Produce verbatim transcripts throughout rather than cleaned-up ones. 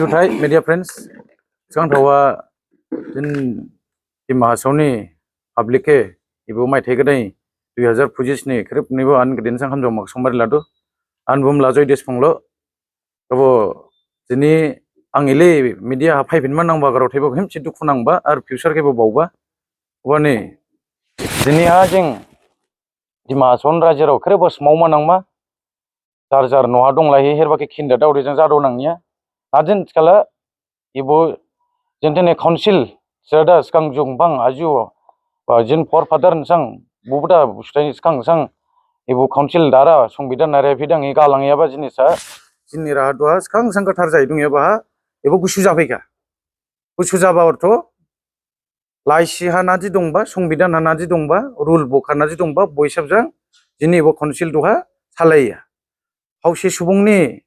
Juthai media friends, sgang thawa jin Dima Hasao ni public khe ebo maithai gadain dui hazar pojis ni khrip nibo ang gadain sang hamjaoma khasaoma ri ladu. Ang bumu la Joy Deshmukh lo. Ebo jini ang elei media ha phaiphinma nangba, grao thaiba himsi dukhu nangba ar future khebo baoba. Obani jini ha jing Dima Hasao ni raijirao khripbo smaoma nangma. Jar jar noh ha donglahi herba khe khinda daori jang jadao nangya. Adin thikhala ebo jini thane council sirada sgang jung bang aju, ba jin forefather ni sang, bubuda bustai ni sgang sang, ebo council dara songbidan nare phidang hi galangyaba jinisa, jini raha duha sgang sang gathar jai dongyaba ha, ebo gusu japhaikha. Gusu jaba ortho, laisi ha naji dongba, songbidan ha naji dongba, rule book ha naji dongba, bo hisab jang, jini ebo council duha salaiya. Haosi subung ni,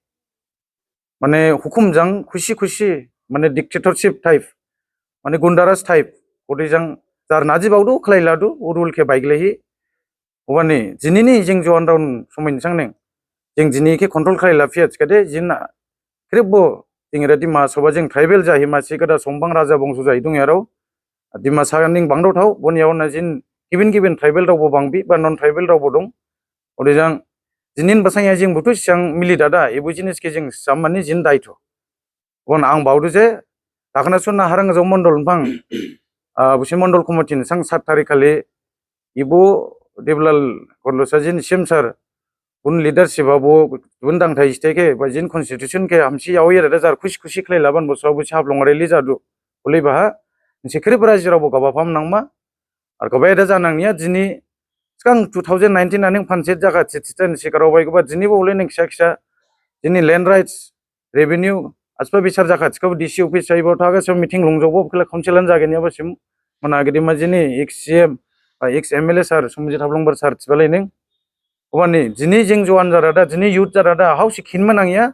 mane hukum jang khusi khusi, mane dictatorship type, mane gundaraj type, ode jang jar naji baodu khlailadu, o rule khe baiglaihi. Obani, jini ni jing juwan raon somai ni sang ning. Jing jini khe control khlailaphiya thikhade, jin khripbo, jing era Dima Hasao ba jing tribal jahi masi gada sombang raja bongso jahi dongyarao. Dimasa ning bangdao thao, boni yaona jin gibin gibin tribal raobo bangbi, ba non tribal raobo dong. Ode jang, jini ni basain ya jing buthu sang mili dada, ebo jinis khe jing sammani jin daitho. Bon ang baodu je, dakhna sunna Harangajao mondol niphrang, ah, busi mondol committee ni sang sat tarik khali, ebo Debolal Gorlosa jin C M sir, boni leadership ha bo, boni dangthai sthai khe, ba jin constitution khe hamsi yaoya dada jar khusi khusi khlailaban bo sa busi Haflong rally jadu. Olei baha, nisi khrip raijiraobo gaba pham nangma, ar gaba eda janang niya jini, sgang two thousand nineteen aning panchayat jakha thi thi tha nisi grao baigoba jini bo olei ning khisa khisa, jini land rights, revenue, asba bisar jakha thikhabo D C office saibo thaga se meeting lungjaobo khela council an jaginyaba sim, mana gedema jini ex C M, ah, ex M L A sir, Somjit Haflongbar sir thibalai ning. Obani, jini jing juwan jarada, jini youth jarada, haosi khinma nangya,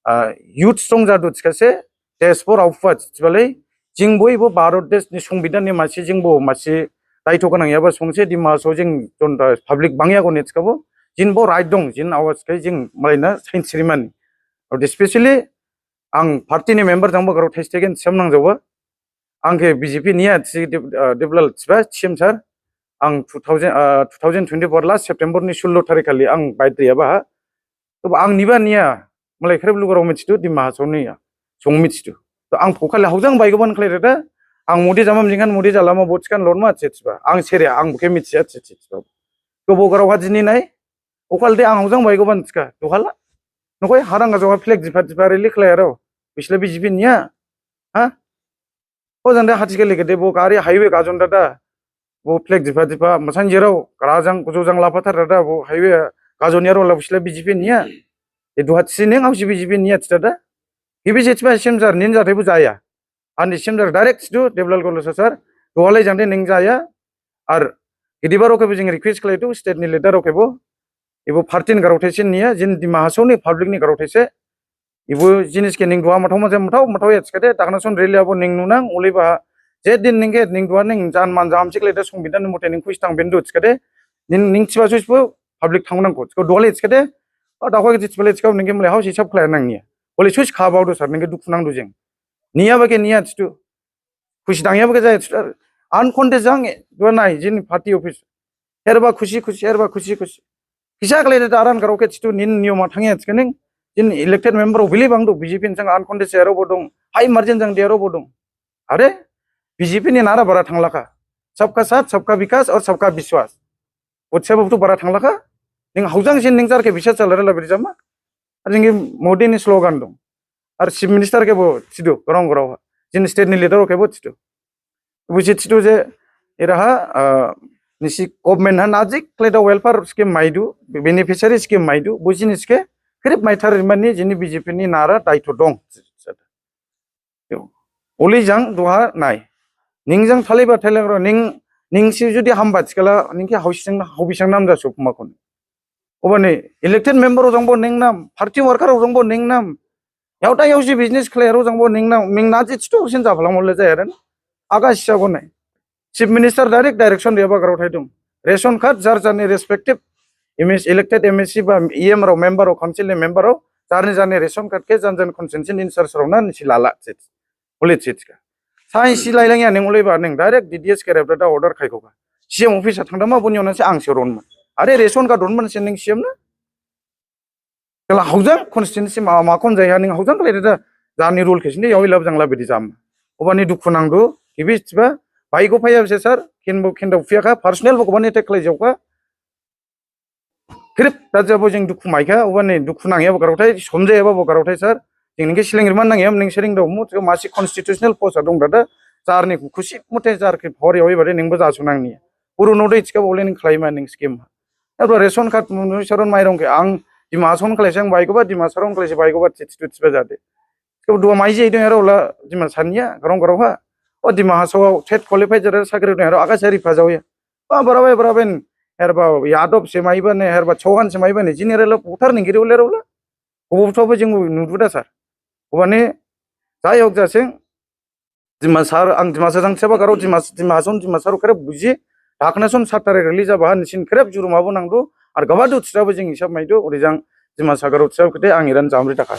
ah, youth strong jadu thikhase, desh bo raopha thibalai, jingbo ebo Bharat desh ni songbidan ni masi jingbo masi daitho gnangyaba songse Dima Hasao jing jonta public bangya goni thikhabo, jinbo right dong, jin awaj khe jing malaina sainsirimani. Ode specially, ang party ni member jangbo grao thaise thaigin sem nangjaoba, ang khe B J P niya thi Deb-, ah, Debolal thiba C M sir, ang two thousand, ah, two thousand twenty-four last September ni sullo tarik khali ang baitriyaba ha. To ang niba niya, malai khrip lugurao mithidu, Dima Hasao niya, song mithidu. To ang phukhali haojang baigoban khlai reda, ang Modi jamam jingkhan Modi jalama bo thikhan lonma thi thiba. Ang sere, ang bokhe mithiya thi thiba. To bo grao ha jini nai, okhal de ang haojang baigoban thikha, to hala. Nokoi Harangajao ha flag jipha jipha rally khlaiyarao, bisla B J P niya, ha? O jang de hathi khali gede bo gari highway gajon dada. Bo flag jipha jipha, masan jerao, grajang, kujojang laphathar dada, bo highway gajon yarao la bisla B J P niya. E duha thisi ning haosi B J P niya thi dada. Gibi je thiba C M sir, nin jathai bo jaya. Ani C M sir direct thidu, Debolal Gorlosa sir, duhalai jang de ning jaya. Ar, gidi barao khebo jing request khlaidu, state ni leader rao khebo. Ebo party ni grao thaise niya, jin Dima Hasao ni public ni grao thaise. Ebo jinis khe ning duha mathao mathao, mathao mathao ya thikhade, dakhna sun rally abo ning nunang, olei baha, je din ning khe, ning duha ning jan man jam thikhade, songbidan ni mote ning khusi thang bindu thikhade, ning, ning thiba susi bo public thang nangkho, thikho duhalai thikhade, o dakhoi khe thibalai thikhabo ning khe malai haosi hisab khlai nang niya. Olei susi kha baodu sir, ning khe dukhu nangdu jing. Niyaba khe niya thidu. Khusi dangyaba khe jaya thidu. Uncontest jang, duha nai, jini party office. Herba khusi khusi, herba khusi khusi. Kisa khlai de aran grao khe thidu nin niyoma thangya thikhaning. Jin elected member rao bili bangdu B J P ni sang uncontest jayarao bo dong. High margin jang diyarao bo dong. Are, B J P ni nara bara thanglakha. Sabka saath, sabka vikas aur sabka vishwas. Bo thiba buthu bara thanglakha. Ning haojang sin ning jar khe biswas jalarala biri jama. Ar jing khe Modi ni slogan dong. Ar Chief Minister khebo thidu, grao grao ha. Jin state ni leader khebo thidu. Busi thidu je, eraha, ah, nisi government ha najik khlai da welfare scheme maidu, beneficiary scheme maidu, busi nisi khe, khrip maithar mani jini B J P ni nara daitho dong. Olei jang duha nai. Ning jang thalaiba thailaiba ning, ning si judi hamba thikhala, ning khe haosi jang, haobi jang namja sukma khon. Obani, elected member rao jangbo ning nam, party worker rao jangbo ning nam, yaoda yaosi business khlaiyarao jangbo ning nam, ning naji thidu sin japhalang mole jaya ren. Aga sisa gonai. Chief Minister direct direction riyaba grao thai dong. Ration card jar jar ni respective M S, elected M S C ba E M rao, member rao, council ni member rao, Jarni jarni ration card khe jan jan constituency in charge rao na nisi lala chit. Ule chit ka. Sain si lailang ya ning ule ba ning direct D D S khe rep da order khai khoka. C M office ha thangda ma buni ona se ang se ronman. Are ration card ronman se ning C M na. Kala haujang constituency ma ma kon jaya ning haujang kala da. Jarni rule khe sini yawi lab jang la bidi jam. Obani dukhu nangdu. Gibi chiba. Bai go phaya se sir. Kin bo kin da phiyakha. Personal bo kobani attack khlai jauka. Khrip da jabo jing dukhu maikha, obani dukhu nangya bo graothai, somjaya bo graothai sir. Jing ningkhe sling riman nangya, ning sling do mu, masi constitutional post dong dada, jarni khusi muthe jar khe phori oi bade ningbo jasu nangni. Uru nodai chika bole ning khlaima ning scheme. Ebo ration card mu saron mairong khe ang Dima Hasao khlai sang bai goba, Dima Hasao khlai se bai goba, chit chit ba jade. Chika dua maiji dong ero la Dima saniya, garong garong ha. O Dima Hasao thet qualified jare sakri dong ero aga sari phajaoya. Ba, barabai, barabai, herba Yadav se maiba ne, herba Chauhan se maiba ne, general putar ning giri ule rola. Kubu thobo jing nudu da sir. Kubani, jai hok jasing, Dima sir, ang Dima sir jang seba garo, Dima, Dima Hasao, Dima sir kare buji, dakna son satare release jaba, nisin kare juru mabo nangdu, ar gabadu thirabo jing hisab maidu, uri jang Dima sir garo thirabo kete ang iran jamri dakha.